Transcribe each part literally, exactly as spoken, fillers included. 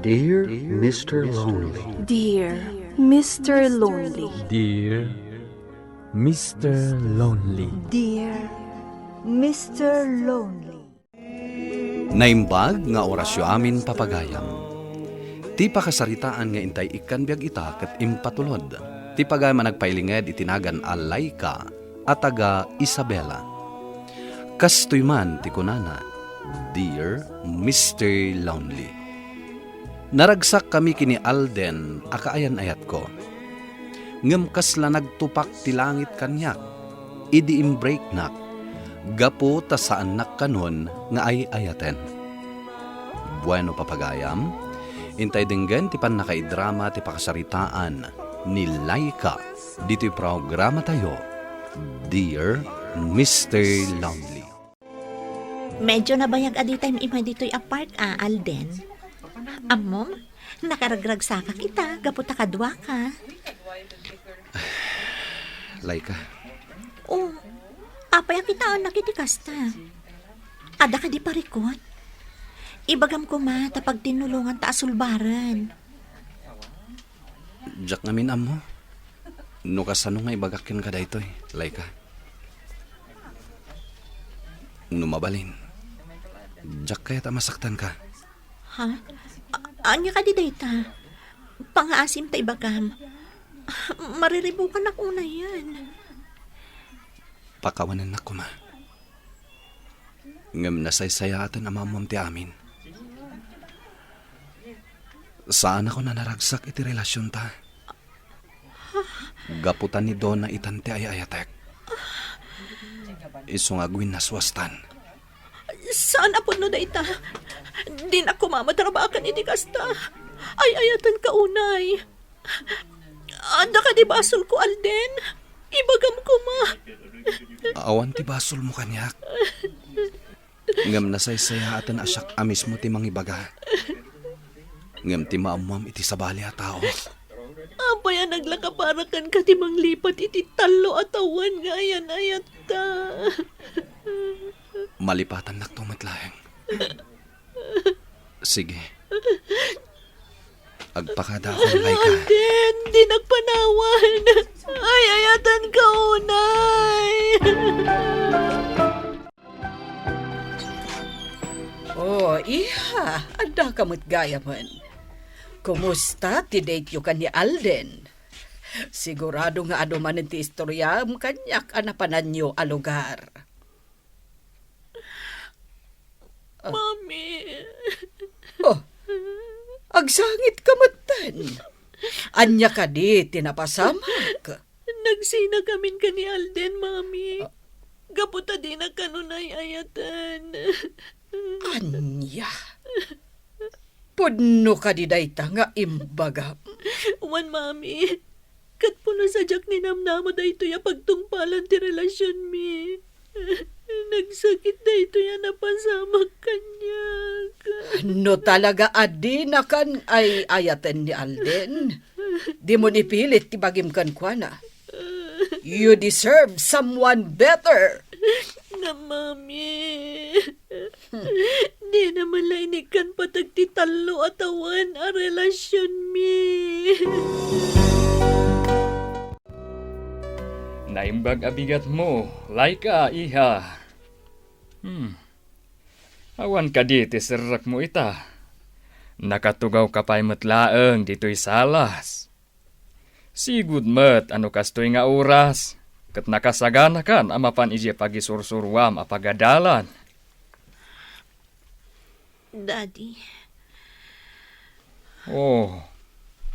Dear Mister Lonely. Dear Mister Lonely. Dear Mister Lonely. Dear Mister Lonely. Naimbag nga orasyo amin, papagayam. Ti pakasaritaan nga intay ikkan biag ita ket impatulod ti pagayam a nagpailinged iti nagan a Laika a taga Isabela. Kastoy man ti kunana, "Dear Mister Lonely, naragsakkami ken ni Alden a kaayan-ayatko. Ngem kasla nagtupak ti langit kaniak idi imbreaknak, gapu ta saannak kanon nga ay-ayaten." Bueno, papagayam, intay denggen ti pannakaidrama ti pakasaritaan ni Laika ditoy programatayo, Dear Mister Lonely. Medyo nabayag a ditay immay ditoy a park, a, Alden. Ammom, nakaragragsakak ita gapu ta kaduaka. Laika. Oh, apay a kitaennak iti kasta? Adda kadi parikut? Ibagam koma ta pagtinnulonganta a sulbaren. Diak ngamin ammo no kasano nga ibagak kenka daytoy, Laika. No mabalin, diak kayat a masaktanka. Ha? A-, ania kadi dayta? Pangaasim ta ibagam. Mariribukanak unayen. Pakawanennak koma. Ngem nasaysayaaten a maammom ti amin. Saanakon a naragsak iti relasionta. Gapu ta ni Donna itan ti ay-ayatek. Isu nga agwinnaswastan. Saan a pudno dayta. Dinak koma matrabakan iti kasta. Ay-ayatenka unay. Adda kadi basolko, Alden? Ibagam koma. Awan ti basolmo kaniak. Ngem nasaysayaaten a siak a mismo ti mangibaga. Ngem ti maammoam iti sabali a tao. Apay a naglakaparaka ti manglipat iti tallo a tawen nga ayan-ayatka? Malipatannakto met laeng. Sige. Agpakadaakon, Laika. Alden, dinak panawan. Ay-ayatenka unay. Oh, iha, addaka met gayamen. Kumusta ti date-yo ken ni Alden? Sigurado nga adu manen ti istoriam kaniak a napananyo a lugar. Ah. Mami. Oh, agsangitka metten. Ania kadi ti napasamak? Nagsinakamin ken ni Alden, Mami. Ah. Gapu ta dinak kanon ay-ayaten. Ania? Pudno kadi dayta nga imbagam? Wen, Mami. Ket puno sadiak ninamnama daytoy a pagtungpalan ti relasionmi. Nagsakit daytoy a napasamak kaniak. No talaga a dinakan ay-ayaten ni Alden, dimon ipilit ti bagim kenkuana. You deserve someone better. Nga, Mami. Dina man la inikkan patag ti tallo a tawen a relasionmi. Naimbag a bigatmo, Laika, iha. Hmm. Awan kadi ti serrekmo ita? Nakatugawka pay met laeng ditoy salas. Sigud met a no kastoy nga oras, ket nakasaganakan a mapan idiay pagisursuroam a pagadalan. Daddy. Oh,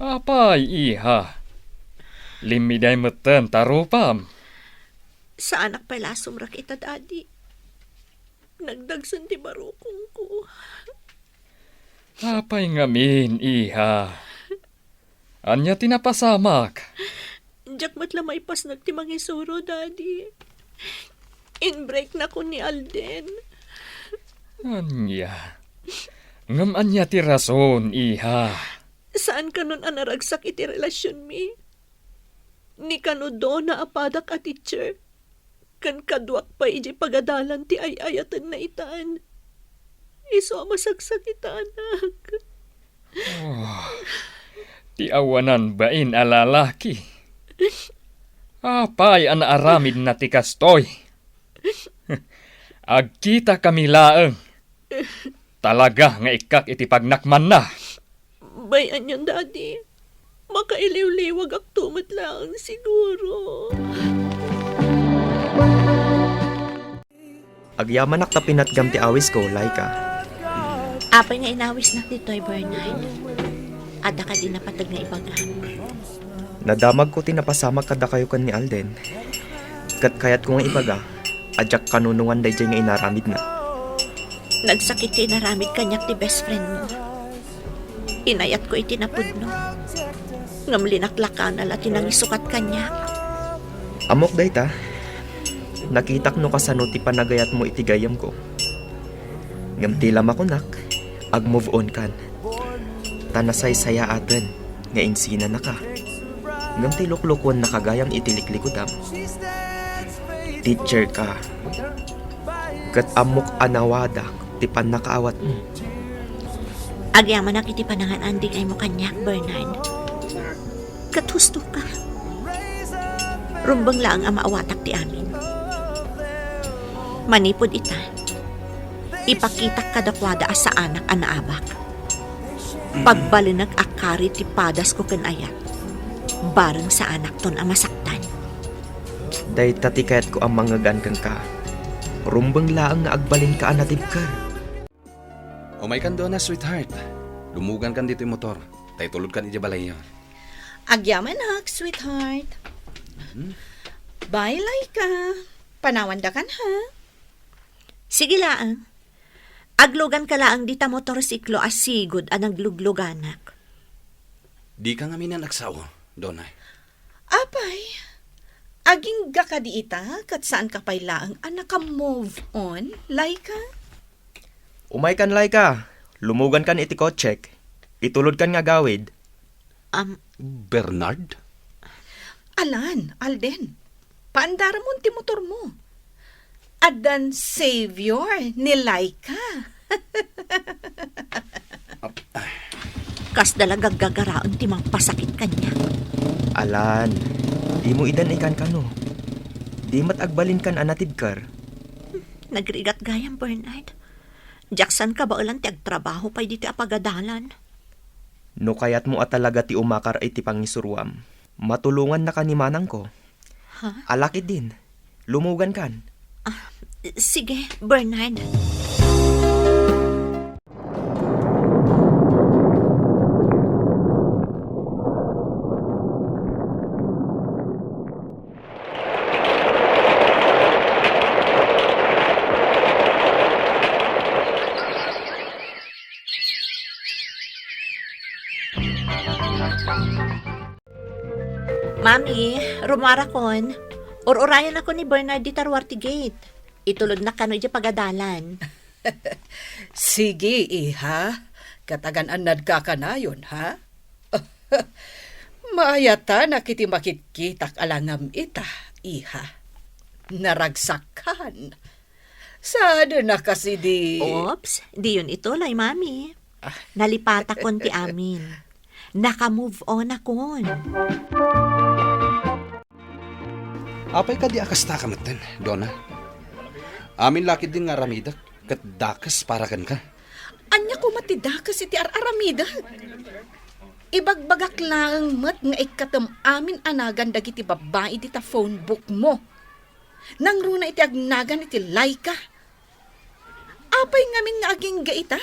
apay, iha? Limmiday metten ta rupam. Saanak pay la a sumrek ita, Daddy. Nagdagsen ti barukongko. Apay ngamin, iha? Ania ti napasamak? Diak met la maipasnek ti mangisuro, Daddy. Inbreaknakon ni Alden. Ania? Ngem ania ti rason, iha? Saan kanon a naragsak iti relasionmi. Ni kano Donna a padak a teacher, ken kaduak pay idiay pagadalan ti ay-ayatenna itan. Isu a masaksakitanak. Oh, ti awanan bain a lalaki. Apay a naaramidna ti kastoy? Agkitakami laeng. Talaga nga ikkak iti pagnakmanna. Bay-anyon, Daddy. Makailiwliwagakto met laeng siguro. Agyamanak ta pinatgam ti awisko, Laika. Apay nga inawisnak ditoy, Bernard? Adda kadi napateg nga ibagam? Nadamagko ti napasamak kadakayo ken ni Alden. Ket kayatko nga ibaga a diak kanunongan daydiay nga inaramidna. Nagsakit ti inaramid kaniak ti best friend mo. Inayatko iti napudno. Ngem linaklakana la ti nangisukat kaniak. Ammok dayta. Nakitak no kasano ti panagayatmo iti gayyemko. Ngem ti la makunak, ag-move on kan. Ta nasaysayaaten nga insinanaka. Ngem ti luklukuennaka gayam iti liklikudam. Teacher ka. Ket ammok a nawada ti pannakaawatmo. Agyamanak iti panangan-andingaymo kaniak, Bernard. Ket husto ka. Rumbeng laeng a maawatak ti amin. Manipud ita, ipakitak kadakuada a saanak a naabak. Pagbalenek a kari ti padasko ken ayat. Bareng saanakton a masaktan. Dayta ti kayatko a mangngegan kenka. Rumbeng laeng nga agbalinka a natibker. Umaykan, Donna, sweetheart. Lumugankan ditoy motor. Ta itulodkan idiay balayyo. Agyamanak, sweetheart. Hmm? Bye, Laika. Panawandakan, ha? Sige laeng. Agluganka laeng dita motorsiklo a sigud a naglugluganak. Dika ngamin a nagsao, Donna. Apay, agingga kadi ita ket saanka pay laeng a naka-move on, Laika? Umaykan, Laika. Lumugankan iti kotsek. Itulodkan nga agawid. Am, Bernard? Alan, Alden. Paandaramon ti motormo. Addan savior ni Laika. Kasda la gaggagaraen ti mangpasakit kaniak. Alan, dimo idan ikankano. Di met agbalinkan a natibker. Nagrigat gayam, Bernard. Diak saan kabaelan ti agtrabaho pay ditoy a pagadalan. No kayatmo a talaga ti umakar iti pangisuroam, matulongannaka ni manangko. Ha? Alakid din. Lumugankan. Ah, sige, Bernard. Mami, rumuarakon. Ur-urayanakon ni Bernard dita ruar ti gate. Itulodnak kano idiay pagadalan. Sige, iha. Ket agan-annadka kanayon, ha? Maayatanak iti makitkitak a langam ita, iha. Naragsakkan. Sadena kasi di Oops, diyon itulay, Mami. Ah. Nalipatakon ti amin. Naka-move on akon. Apay kadi a kasta ka metten, Donna? Amin lakid din nga aramidek, ket dakes para kenka. Ania koma ti dakes iti ar-aramidek? Ibagbagak laeng met nga ikkatem amin a nagan dagiti babbai dita phone book mo. Nangruna iti agnagan iti Laika. Apay ngamin nga agingga ita?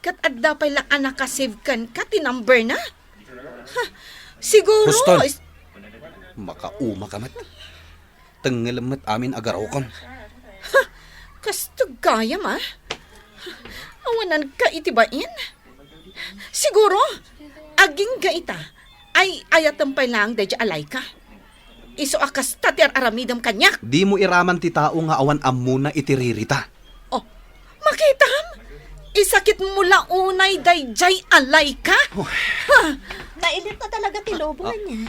Ket adda pay la a nakasave kenka ti number na? Ha, siguro Huston! is- Makauma ka met. Tengngelem met amin a garokon. Ha, kasto gayam, a? Awananka iti bain? Siguro, agingga ita, ay-ayatem pay laeng daydiay a Laika. Isu a kasta ti ar-aramidem kaniak. Dimo iraman ti tao nga awan ammona iti ririta. Oh, makitam? Isakitmo la unay daydiay a Laika? Oh. Ha? Nailitna talaga ti lubong niya.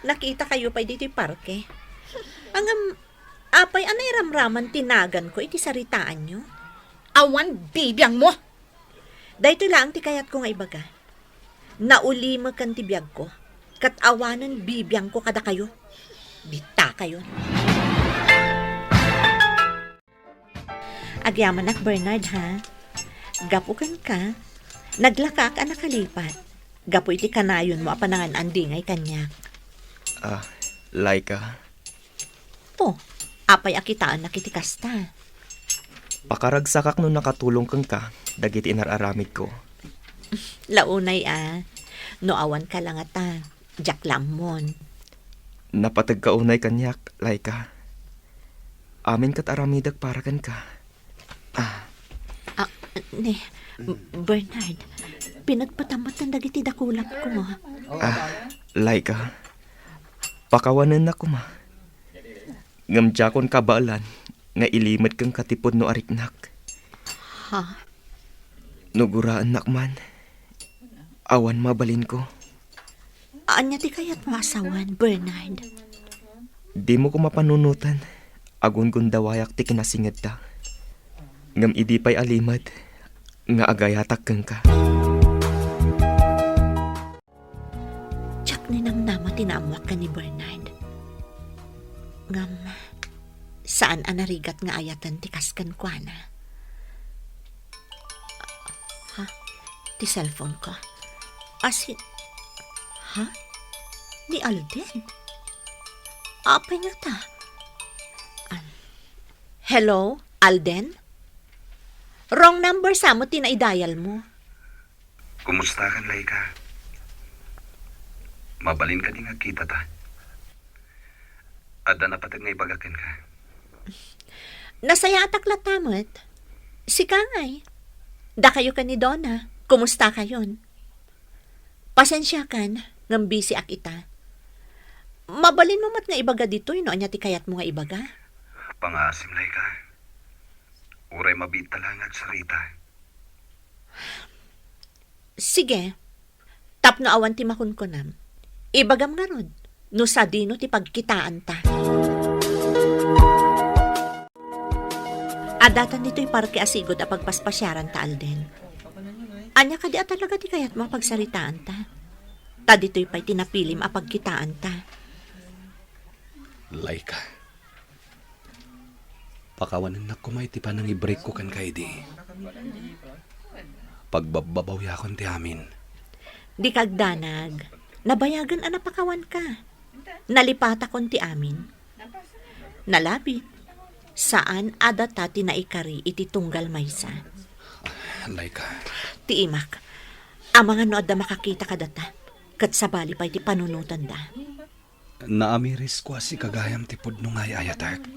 Nakitakayo pay ditoy parke. Ngem, apay a nairamraman ti naganko iti saritaanyo? Awan bibiangmo. Daytoy laeng ti kayatko nga ibaga. Naulimeken ti biagko, ket awanen bibiangko kadakayo. Ditakayon. Agyamanak, Bernard, ha? Gapu kenka, naglakaak a nakalipat. Gapu iti kanayonmo a panangan-andingay kaniak. Ah, Laika. Oh, apay a kitaennak iti kasta? Pakaragsakak no nakatulong kenka dagiti inar-aramidko. Launay a, no awan ka la ngata, diak la ammon. Napategka unay kaniak, Laika. Amin ket aramidek para kenka. Ah. Ah, ni, Bernard, pinagpatamatan dagiti dakulapko. Ah, Laika, pakawanennak koma. Ngem diakon kabaelan nga ilimed kenka ti pudno a riknak. Ha? No guraennak man, awan mabalinko. Ania ti kayatmo a sawen, Bernard? Dimo koma panunoten. Agungundawayak ti kinasingedta. Ngem idi pay a limed nga agayatak kenka. Diak ninamnama ti naammoak ken ni Bernard. Ngem, saan a narigat nga ayaten ti kas kenkuana. Ha? Ti cellphone ko. Asi-, ha? Ni Alden? Apay ngata? Um, hello, Alden? Wrong number sa mo ti naidial mo. Kumusta kan, Laika? Mabalin kadi nga agkitata? Adda napateg nga ibaga kenka? Nasayaatak latta met. Sika ngay? Dakayo ken ni Donna, kumusta kayon? Pasensiakan, ngem busy ak ita. Mabalin mo met nga ibaga ditoy no ania ti kayatmo nga ibaga? Pangaasim, Laika. Uray mabiit ta la nga agsarita. Sige. Tapno awan ti makunkunam, ibagam ngarud no sadino ti pagkitaanta. Addatan ditoy parke a sigud a pagpaspasiaranta, Alden. Ania kadi a talaga ti kayatmo a pagsaritaanta? Ta ditoy pay ti napilim a pagkitaanta. Laika. Pakawanennak koma iti panangibreakko kenka idi. Pagbabbabawiakon ti amin. Dika agdanag. Nabayagen a napakawanka. Nalipatakon ti amin. Nalabit. Saan a data ti naikari iti tunggal maysa. Laika. Ti imak. Amangan no adda makakita kadata. Ket sabali pay ti panunotanda. Naamirisko a sika gayam ti pudno nga ay-ayatek.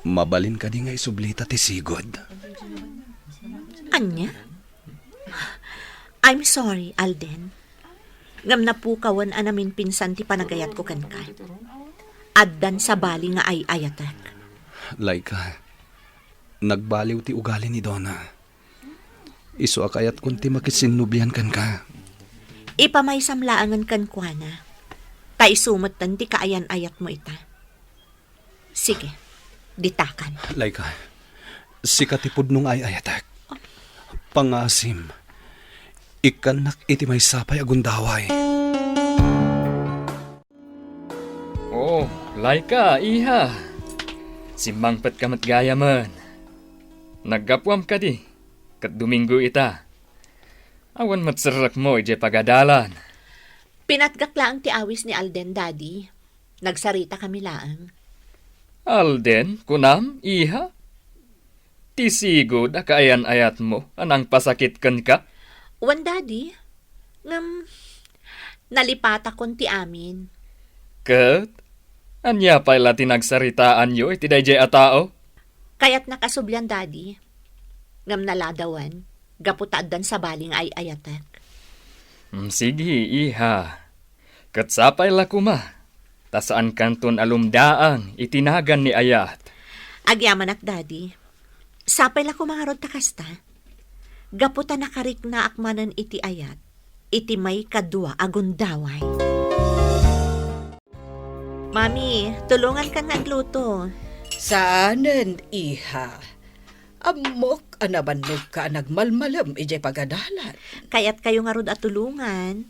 Mabalin kadi nga isublita ti sigud? Ania? I'm sorry, Alden. Ngem napukawen a naminpinsan ti panagayatko kenka. Addan sabali nga ay-ayatek. Laika, nagbaliw ti ugali ni Donna. Isu a kayatkon ti makisinnublian kenka. Ipamaysam laengen kenkuana, ta isu metten ti kaayan-ayatmo ita. Sige, ditakan. Laika, sika ti pudno nga ay-ayatek. Pangaasim, ikkannak iti maysa pay a gundaway. Oh, Laika, iha. Simmangpetka met gayamen. Naggapuam kadi, ket Domingo ita. Awan met serrekmo idiay pagadalan. Pinatgak laeng ti awis ni Alden, Daddy. Nagsaritakami laeng. Alden, kunam, iha? Ti sigud a kaayan-ayatmo a nangpasakit kenka? Wen, Daddy. Ngem, nalipatakon ti amin. Ket, ania pay la ti nagsaritaanyo iti daydiay a tao? Kayatnak a sublian, Daddy. Ngem naladawan, gapu ta addan sabali nga ay-ayatek. Mm, sige, iha. Ket sapay la koma, ta saankanton a lumdaang iti nagan ni ayat. Agyamanak, Daddy. Sapay la koma ngarud ta kasta. Gapu ta nakariknaak manen iti ayat, iti maikadua a gundaway. Mami, tulongankan nga agluto. Saanen, iha. Ammok a nabannogka a nagmalmalem idiay pagadalan. Kayatkayo ngarud a tulongan.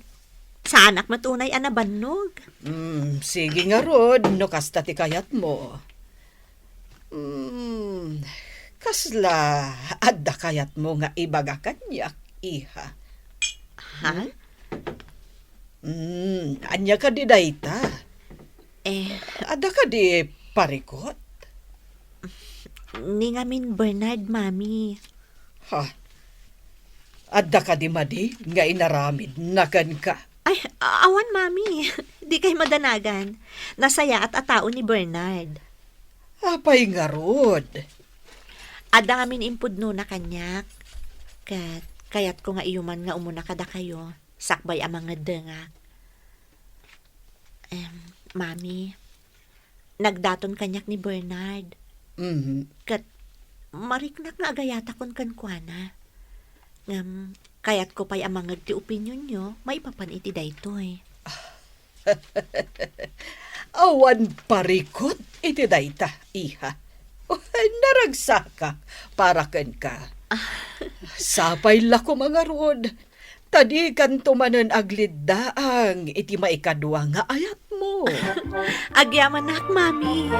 Saanak met unay a nabannog. Hmm, sige ngarud, no kasta ti kayatmo. Hmm, kasla adda kayatmo nga ibaga kaniak, iha? Ha? Hmm? Hmm, ania kadi dayta? Eh. Adda kadi parikut? Ni ngamin Bernard, Mami. Ha? Adda kadi madi nga inaramidna kenka? Ay, a-, awan, Mami. Dikay madanagan. Nasayaat a tao ni Bernard. Apay ngarud? Adda ngamin impudnona kaniak. Ket kayatko nga iyuman nga umuna kadakayo, sakbay a mangeddengak. Em, Mami, nagdaton kaniak ni Bernard. Mhm. Ket mariknak nga agayatakon kenkuana. Ngem kayatko pay a mangngeg ti opinionyo maipapan iti daytoy. Awan parikut iti dayta, iha. Naragsakak para kenka. Ah. Sapay la koma ngarud, ta dikanto manen agliddaang iti maikadua nga ayatmo. Agyamanak, Mami.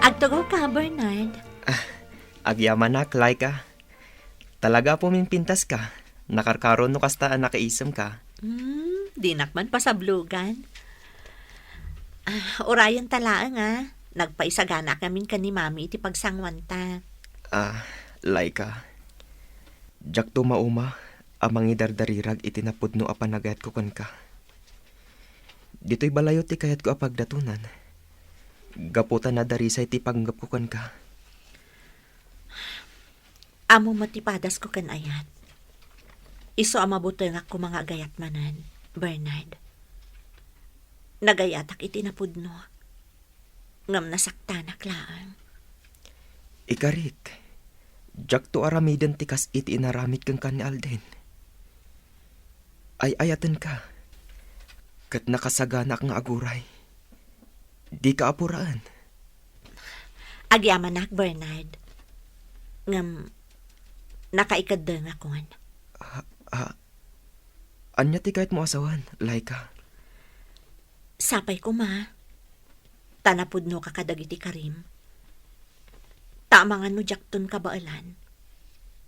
Agtugaw ka, Bernard. Ah, agyamanak, Laika. Talaga a pumimpintaska. Nakarkaro no kasta a nakaisemka. Hmm, dinak man pasablogan. Ah, urayen ta laeng, ah. Nagpaisaganak ngamin ken ni Mami iti pagsanguanta. Ah, Laika. Diakto mauma a mangidardarirag iti napudno a panagayatko kenka. Ditoy balayo ti kayatko a pagdatonan. Gapu ta nadarisay ti panggepko kenka. Ammom met ti padasko ken ayat. Isu a mabutengak koma nga agayat manen, Bernard. Nagayatak iti napudno. Ngem nasaktanak laeng. Ikarik, diakto aramiden ti kas iti inaramid kenka ni Alden. Ay-ayatenka, ket nakasaganaak nga aguray. Dika apuraen. Agyamanak, Bernard. Ngem, nakaikeddengakon. Ah, ah, ania ti kayatmo a sawen, Laika? Sapay koma, ta napudnoka kadagiti karim. Ta amangan no diakton kabaelan,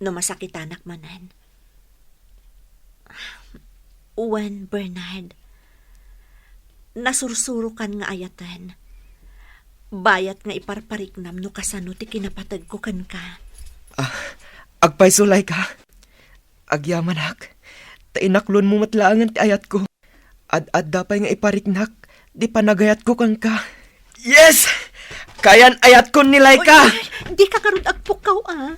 no masakitanak manen. Wen, Bernard, nasursurokan nga ayaten. Bayat nga iparpariknam no kasano ti kinapategko kenka. Ah, agpayso, Laika. Agyamanak, ta inaklonmo met laengen ti ayatko. Ad-adda pay nga ipariknak ti panagayatko kenka. Yes! Kayan-ayatkon ni Laika! Oy, oy, dika ngarud agpukkaw, a.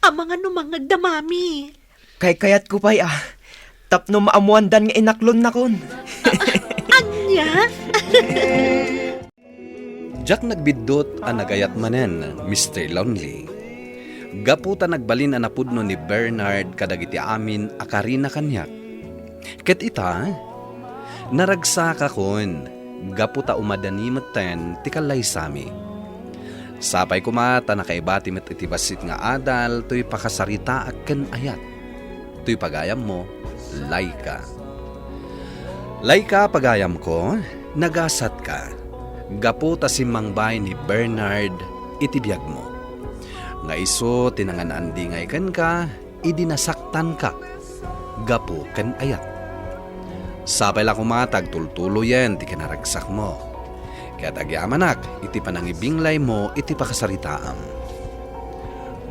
Amangan no mangngegda, Mami. Kaykayatko pay, a. Tapno maammoandan nga inaklonnakon. Ania? Diak nagbiddut a nagayat manen, Mister Lonely. Gapu ta nagbalin a napudno ni Bernard kadagiti amin a karina kaniak. Ket ita, naragsakakon gapu ta umadani metten ti kallaysami. Sapay koma ta nakaibati met iti bassit nga adal toy pakasaritaak ken ayat. Toy pagayammo, Laika. Laika, pagayamko, nagasatka. Gapu ta simmangbay ni Bernard iti biagmo. Nga isu ti nangan-andingay kenka, idi nasaktanka gapu ken ayat. Sapay la koma ta agtultuloyen ti kinaragsakmo. Ket agyamanak iti panangibinglaymo iti pakasaritaam.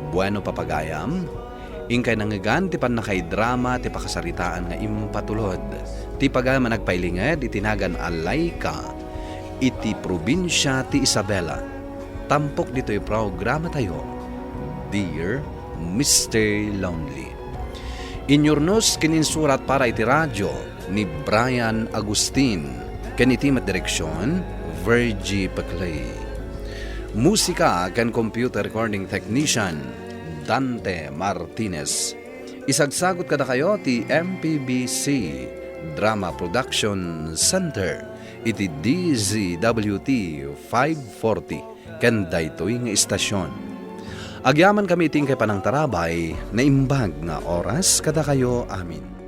Bueno, papagayam, inkay nangngegan ti pannakaidrama ti pakasaritaan nga impatulod ti pagayam a nagpailinged iti nagan a Laika iti probinsia ti Isabela. Tampok ditoy programatayo, Dear Mister Lonely. Inyurnos ken insurat para iti radio ni Brian Agustin, ken iti met direksion, Virgie Peclay. Musika ken computer recording technician, Dante Martinez. Isagsagut kadakayo ti M P B C Drama Production Center iti D Z W T five forty ken daytoy nga istasion. Agyamankami iti inkay panangtarabay, naimbag nga oras kadakayo amin.